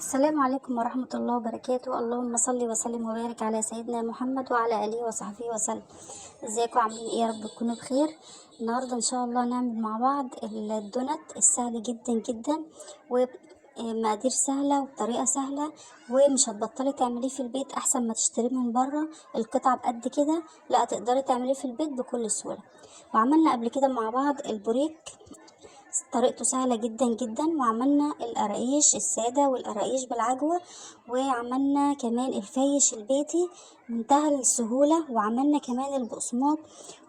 السلام عليكم ورحمة الله وبركاته. اللهم صل وسلم وبارك على سيدنا محمد وعلى آله وصحبه وسلم. ازيكم عاملين ايه؟ يا رب تكونوا بخير. النهارده ان شاء الله نعمل مع بعض الدونات السهل جدا جدا، ومقادير سهلة وبطريقة سهلة، ومش هتبطلي تعمليه في البيت، احسن ما تشتريه من بره القطعة بقد كده، لا تقدري تعمليه في البيت بكل سهولة. وعملنا قبل كده مع بعض البوريك، طريقته سهلة جدا جدا، وعملنا القراقيش السادة والقراقيش بالعجوة، وعملنا كمان الفايش البيتي منتهى السهولة، وعملنا كمان البقسماط،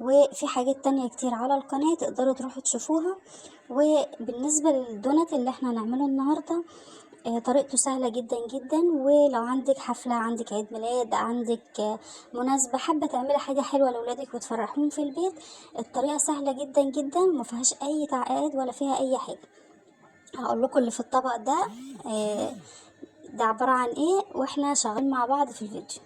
وفي حاجات تانية كتير على القناة تقدروا تروحوا تشوفوها. وبالنسبة للدونات اللي احنا هنعمله النهاردة، طريقته سهلة جدا جدا، ولو عندك حفلة، عندك عيد ميلاد، عندك مناسبة، حابة تعملي حاجة حلوة لأولادك وتفرحهم في البيت، الطريقة سهلة جدا جدا وما فيهاش أي تعقيد ولا فيها أي حاجة. هقول لكم اللي في الطبق ده، ده عبارة عن ايه واحنا شغالين مع بعض في الفيديو.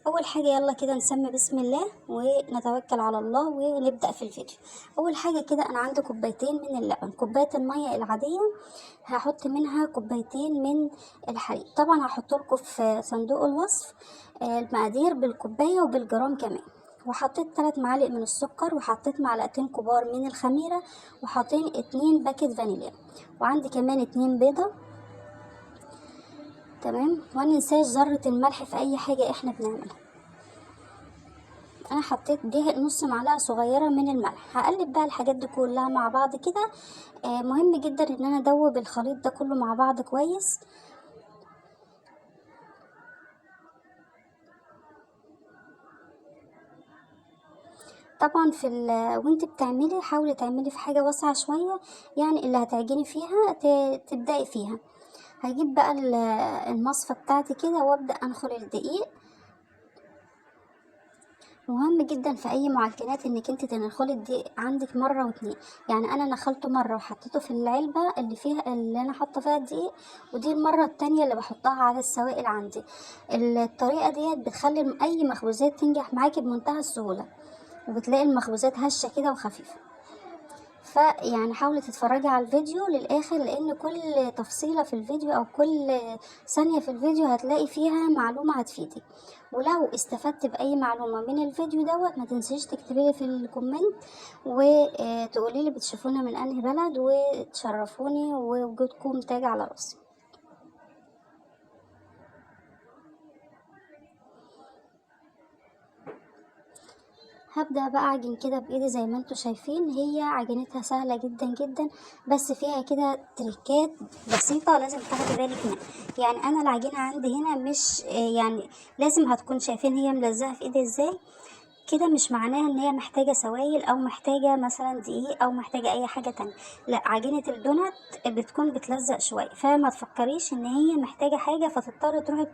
اول حاجة يلا كده نسمي بسم الله ونتوكل على الله ونبدأ في الفيديو. اول حاجة كده انا عندي كوبايتين من اللبن، كوباية المية العادية هحط منها كوبايتين من الحليب. طبعا هحط لكم في صندوق الوصف المقادير بالكوباية وبالجرام كمان. وحطيت 3 معالق من السكر، وحطيت معلقتين كبار من الخميرة، وحطيت 2 باكت فانيليا، وعندي كمان 2 بيضة. تمام. وما ننساش ذرة الملح في اي حاجة احنا بنعملها. انا حطيت دي نص معلقة صغيرة من الملح. هقلب بقى الحاجات دي كلها مع بعض كده. مهم جدا ان انا ادوب الخليط ده كله مع بعض كويس. طبعا وانت بتعملي حاولي تعملي في حاجة واسعة شوية، يعني اللي هتعجني فيها تبدأي فيها. هجيب بقى المصفى بتاعتي كده وابدأ انخل الدقيق. مهم جدا في اي معجنات انك انت تنخلي الدقيق عندك مرة واتنين. يعني انا نخلته مرة وحطيته في العلبة اللي انا حاطه فيها الدقيق، ودي المرة التانية اللي بحطها على السوائل عندي. الطريقة ديت بتخلي اي مخبوزات تنجح معاكي بمنتهى السهولة، وبتلاقي المخبوزات هشه كده وخفيفة. فيعني حاولي تتفرجي على الفيديو للاخر، لان كل تفصيله في الفيديو او كل ثانية في الفيديو هتلاقي فيها معلومة هتفيدك. ولو استفدت باي معلومة من الفيديو دوت ما تنسيش تكتبي لي في ال comment وتقولي لي بتشوفونا من انهي بلد، وتشرفوني، ووجودكم تاج على راسي. هبدأ بقى اعجن كده بايدي زي ما انتوا شايفين. هي عجينتها سهلة جدا جدا، بس فيها كده تريكات بسيطة لازم تاخدي بالك منها. يعني انا العجينة عندي هنا مش يعني لازم هتكون شايفين هي ملزقة في ايدي ازاي كده، مش معناها ان هي محتاجة سوائل او محتاجة مثلا دقيق او محتاجة اي حاجة تانية. لا، عجينة الدونات بتكون بتلزق شوية، فما تفكريش ان هي محتاجة حاجة فتضطر تروحي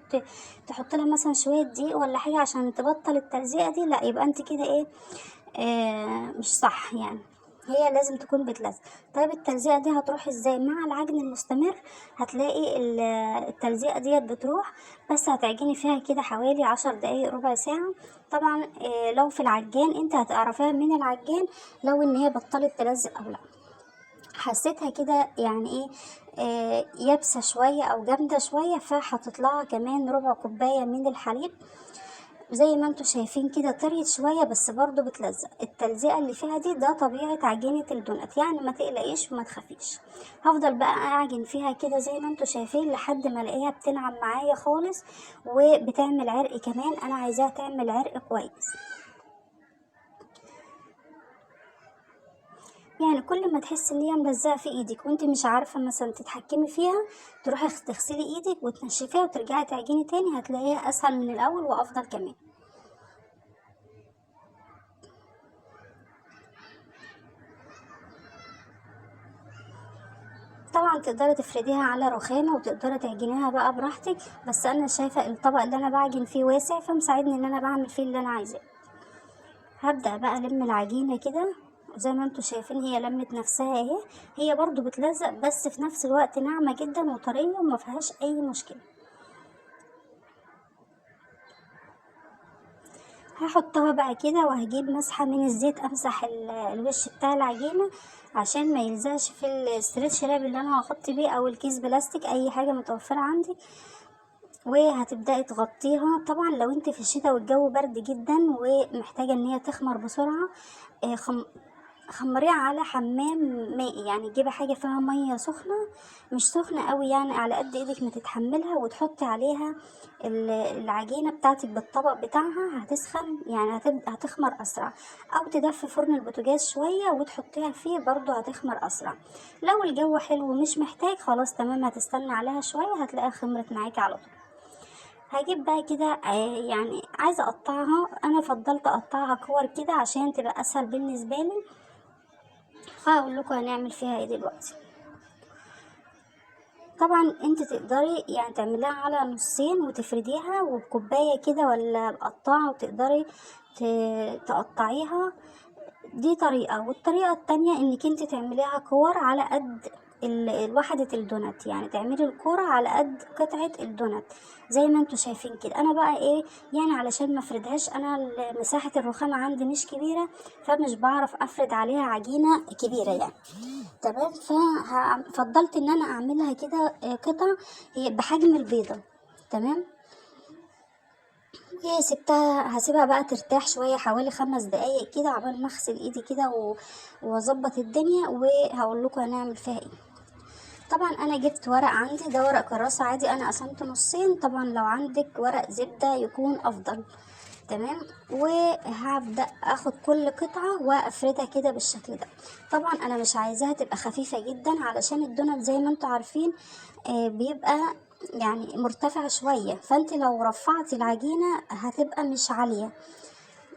تحط لها مثلا شوية دقيق ولا حاجة عشان تبطل التلزيقة دي. لا، يبقى انت كده ايه، مش صح. يعني هي لازم تكون بتلزق. طيب التلزيقة دي هتروح ازاي؟ مع العجن المستمر هتلاقي التلزيقة ديت بتروح، بس هتعجني فيها كده حوالي 10 دقايق ربع ساعة. طبعا، لو في العجان انت هتعرفيها من العجان لو ان هي بطلت تلزق او لا. حسيتها كده يعني ايه، يابسة شوية او جامدة شوية، فحطيت لها كمان ربع كوباية من الحليب. زي ما انتوا شايفين كده طريت شوية بس برضو بتلزق. التلزيقة اللي فيها دي ده طبيعة عجينة الدونات، يعني ما تقلقيش وما تخافيش. هفضل بقى اعجن فيها كده زي ما انتوا شايفين لحد ما الاقيها بتنعم معايا خالص وبتعمل عرق كمان. انا عايزاها تعمل عرق كويس. يعني كل ما تحس ان هي ملزقة في ايدك وانت مش عارفة مثلا تتحكمي فيها، تروحي تغسلي ايدك وتنشفيها وترجعي تعجني تاني، هتلاقيها اسهل من الاول وافضل كمان. طبعا تقدري تفرديها على رخامة وتقدري تعجنيها بقى براحتك، بس انا شايفة الطبق اللي انا بعجن فيه واسع فمساعدني ان انا بعمل فيه اللي انا عايزاه. هبدأ بقى الم العجينة كده زي ما انتوا شايفين، هي لمت نفسها اهي. هي برضو بتلزق بس في نفس الوقت ناعمة جدا وطرية وما فيهاش اي مشكلة. هحطها بقى كده، وهجيب مسحة من الزيت امسح الوش بتاع العجينة عشان ما يلزقش في ال stretch wrap اللي انا هغطي بيه، او الكيس بلاستيك، اي حاجة متوفرة عندي. وهتبدأي تغطيها. طبعا لو انت في الشتاء والجو برد جدا ومحتاجة ان هي تخمر بسرعة، خمريها على حمام مائي، يعني جيبي حاجة فيها مية سخنة، مش سخنة قوي يعني، على قد ايدك ما تتحملها، وتحطي عليها العجينة بتاعتك بالطبق بتاعها، هتسخن يعني هتخمر اسرع. او تدفي فرن البوتاجاز شوية وتحطيها فيه برضو هتخمر اسرع. لو الجو حلو ومش محتاج خلاص تمام، هتستنى عليها شوية هتلاقيها خمرت معاكي على طول. هجيب بقى كده، يعني عايزة اقطعها، انا فضلت اقطعها كور كده عشان تبقى اسهل بالنسبة لي، فهقول لكم هنعمل فيها ايه دلوقتي. طبعا انت تقدري تعمليها على نصين وتفرديها، وبكوباية كده ولا بقطعة وتقدري تقطعيها، دي طريقة. والطريقة التانية انك انت تعمليها كور على قد وحدة الدونات، يعني تعملي الكورة على قد قطعة الدونات زي ما انتوا شايفين كده. انا بقى ايه يعني علشان ما افردهاش، انا مساحة الرخامة عندي مش كبيرة، فمش بعرف افرد عليها عجينة كبيرة يعني، تمام. ففضلت ان انا اعملها كده، قطع هي بحجم البيضة، تمام. وسبتها، هسيبها بقى ترتاح شوية حوالي 5 دقايق كده عقبال ما اغسل ايدي كده واظبط الدنيا، وهقول لكم هنعمل فيها ايه. طبعا انا جبت ورق عندي، ده ورق كراسة عادي، انا قسمته نصين، طبعا لو عندك ورق زبدة يكون افضل، تمام. وهبدأ اخد كل قطعة وافردها كده بالشكل ده. طبعا انا مش عايزاها تبقى خفيفة جدا علشان الدونات زي ما انتوا عارفين، بيبقى مرتفع شوية، فانت لو رفعتي العجينة هتبقى مش عالية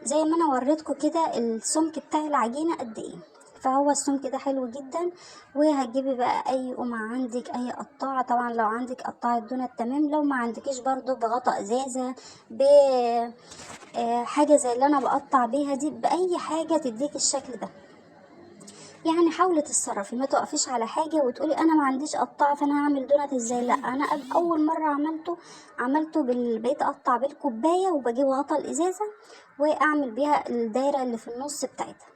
زي ما انا وريتكم كده السمك بتاع العجينة قد ايه. فهو السمك ده حلو جدا. وهتجيبي بقى اي قمع عندك، اي قطاعة، طبعا لو عندك قطاعة دونات تمام، لو ما عندكيش برضو بغطا ازازة، حاجة زي اللي انا بقطع بيها دي، باي حاجة تديك الشكل ده. حاولي تتصرفي، ما تقفيش على حاجة وتقولي انا ما عنديش قطاعة فانا هعمل دونات ازاي. لا، انا اول مرة عملته بقيت اقطع بالكوباية وبجيب غطا الازازة واعمل بيها الدايرة اللي في النص بتاعتها.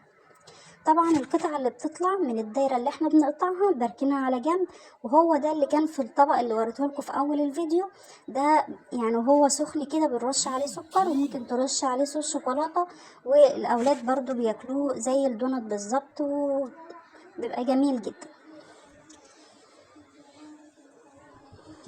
طبعا القطعة اللي بتطلع من الدايرة اللي احنا بنقطعها بركنها على جنب، وهو ده اللي كان في الطبق اللي وريته لكم في اول الفيديو ده، وهو سخن كده بنرش عليه سكر، وممكن ترش عليه صوص شوكولاتة، والاولاد برضو بياكلوه زي الدونات بالظبط، وبيبقى جميل جدا.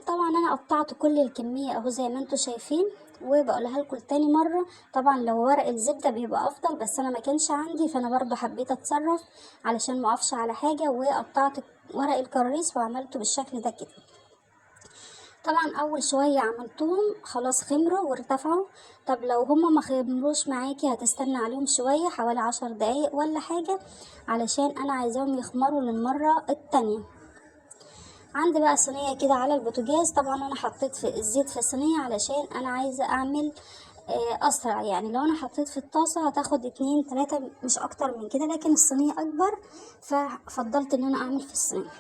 طبعا انا قطعت كل الكمية اهو زي ما انتم شايفين، وبقولها لكم تاني مرة. طبعا لو ورق الزبدة بيبقى افضل، بس انا ما كانش عندي، فانا برضو حبيت اتصرف علشان ما اقفش على حاجة، وقطعت ورق الكراريس وعملته بالشكل ده كده. طبعا اول شوية عملتهم خلاص خمروا وارتفعوا. طب لو هما ما خمروش معاكي هتستنى عليهم شوية حوالي 10 دقايق ولا حاجة، علشان انا عايزاهم يخمروا للمرة التانية. عندي بقى صينية كده على البوتاجاز، طبعا انا حطيت في الزيت في الصينية علشان انا عايزة اعمل، اسرع، لو انا حطيت في الطاسة هتاخد 2 3 مش اكتر من كده، لكن الصينية اكبر ففضلت ان انا اعمل في الصينية.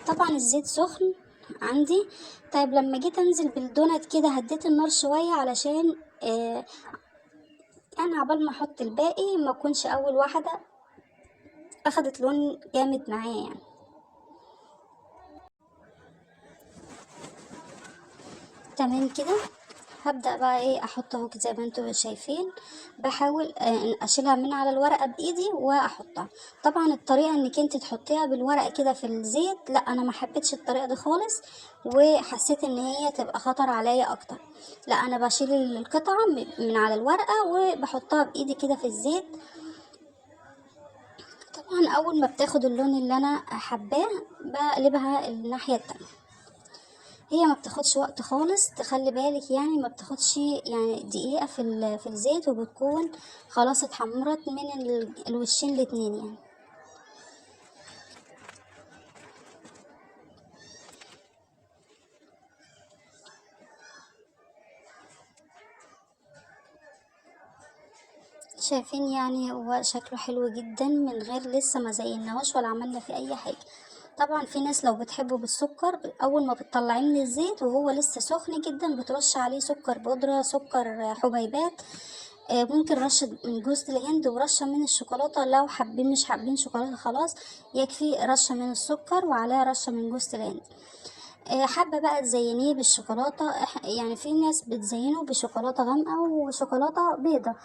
طبعا الزيت سخن عندي. طيب لما جيت انزل بالدونات كده هديت النار شوية علشان، انا عقبال ما احط الباقي ما اكونش اول واحدة اخدت لون جامد معايا. تمام كده. هبدأ بقى احط اهو زي ما انتم شايفين، بحاول، اشيلها من على الورقة بايدي واحطها. طبعا الطريقة انك انت تحطيها بالورقة كده في الزيت، لا انا ما حبيتش الطريقة دي خالص، وحسيت ان هي تبقى خطر عليا اكتر. لا انا بشيل القطعة من على الورقة وبحطها بايدي كده في الزيت. طبعا اول ما بتاخد اللون اللي انا حباه بقلبها الناحية التانية. هي ما بتاخدش وقت خالص، تخلي بالك، ما بتاخدش دقيقة في الزيت، وبتكون خلاص اتحمرت من الوشين الاتنين. شايفين هو شكله حلو جدا من غير لسه ما زيناهوش ولا عملنا فيه اي حاجة. طبعا في ناس لو بتحبه بالسكر، اول ما بتطلعيه من الزيت وهو لسه سخن جدا بترش عليه سكر بودرة، سكر حبيبات، ممكن رشة من جوز الهند ورشة من الشوكولاتة لو حابين، مش حابين شوكولاتة خلاص يكفي رشة من السكر وعليها رشة من جوز الهند. حابة بقى تزينيه بالشوكولاتة، يعني في ناس بتزينه بشوكولاتة غامقة وشوكولاتة بيضة،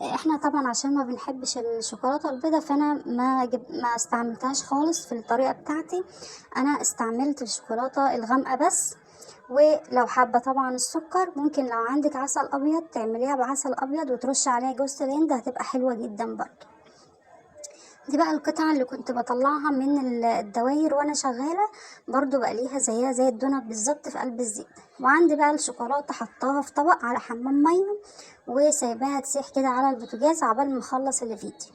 احنا طبعا عشان ما بنحبش الشوكولاتة البيضة فانا ما استعملتهاش خالص في الطريقة بتاعتي، انا استعملت الشوكولاتة الغامقة بس. ولو حابة طبعا السكر، ممكن لو عندك عسل ابيض تعمليها بعسل ابيض وترش عليها جوز الهند، هتبقى حلوة جدا برضو. دي بقى القطعة اللي كنت بطلعها من الدواير وانا شغالة، برضو بقليها زيها زي الدونات بالظبط في قلب الزيت. وعندي بقى الشوكولاتة حطاها في طبق على حمام مية وسايباها تسيح كده على البوتاجاز عبال ما اخلص اللي في ايدي.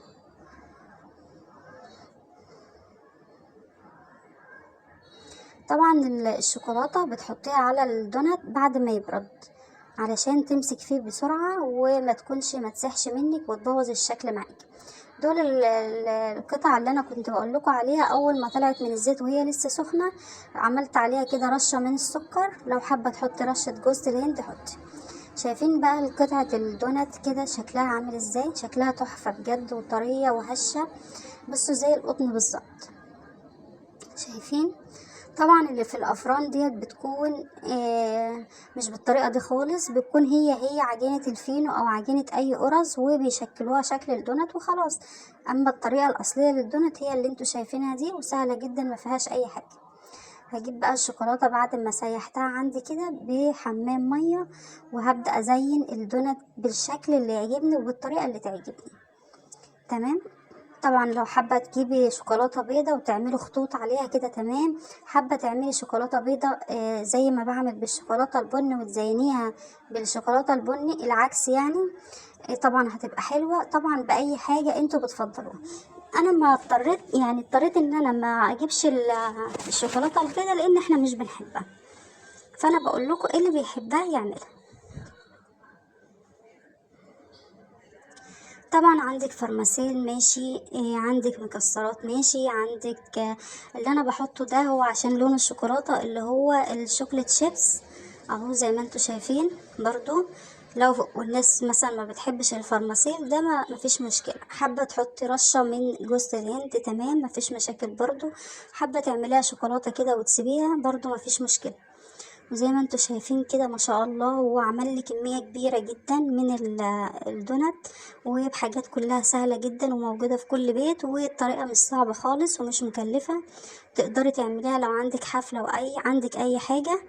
طبعا الشوكولاتة بتحطيها على الدونات بعد ما يبرد علشان تمسك فيه بسرعة وما تكونش ما تسحش منك وتبوظ الشكل معاكي. دول القطع اللي انا كنت بقول لكم عليها اول ما طلعت من الزيت وهي لسه سخنة، عملت عليها كده رشه من السكر، لو حابة تحطي رشه جوز الهند حطي. شايفين بقى قطعه الدونات كده شكلها عامل ازاي؟ شكلها تحفة بجد وطريه وهشه، بصوا زي القطن بالظبط. شايفين؟ طبعا اللي في الافران ديت بتكون مش بالطريقة دي خالص، بتكون هي عجينه الفينو او عجينه اي قرص وبيشكلوها شكل الدونات وخلاص. اما الطريقة الاصلية للدونات هي اللي انتوا شايفينها دي، وسهلة جدا ما فيهاش اي حاجة. هجيب بقى الشوكولاتة بعد ما سيحتها عندي كده بحمام مية، وهبدا ازين الدونات بالشكل اللي يعجبني وبالطريقه اللي تعجبني. تمام. طبعا لو حابة تجيبي شوكولاتة بيضة وتعملي خطوط عليها كده تمام، حابة تعملي شوكولاتة بيضة زي ما بعمل بالشوكولاته البني وتزينيها بالشوكولاته البني العكس يعني، طبعا هتبقى حلوة. طبعا باي حاجة انتوا بتفضلوها. انا ما اضطريت، يعني اضطريت ان انا ما اجيبش الشوكولاتة البيضة لان احنا مش بنحبها، فانا بقول لكم ايه اللي بيحبها يعملها. طبعا عندك فرماسيل ماشي، عندك مكسرات ماشي، عندك اللي انا بحطه ده هو عشان لون الشوكولاتة اللي هو ال chocolate chips اهو زي ما انتوا شايفين. برضو لو الناس مثلا ما بتحبش الفرماسيل ده ما فيش مشكلة، حابة تحطي رشه من جوز الهند تمام ما فيش مشاكل برضو، حابة تعمليها شوكولاتة كده وتسيبيها برضو ما فيش مشكلة. وزي ما انتوا شايفين كده ما شاء الله هو عمل لي كمية كبيرة جدا من الدونات، وبحاجات كلها سهلة جدا وموجودة في كل بيت، والطريقة مش صعبة خالص ومش مكلفة، تقدري تعمليها لو عندك حفلة او عندك اي حاجة.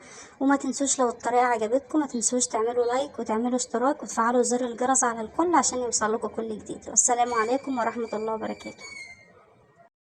وما تنسوش لو الطريقة عجبتكم ما تنسوش تعملوا لايك وتعملوا اشتراك وتفعلوا زر الجرس على الكل عشان يوصلكوا كل جديد. والسلام عليكم ورحمة الله وبركاته.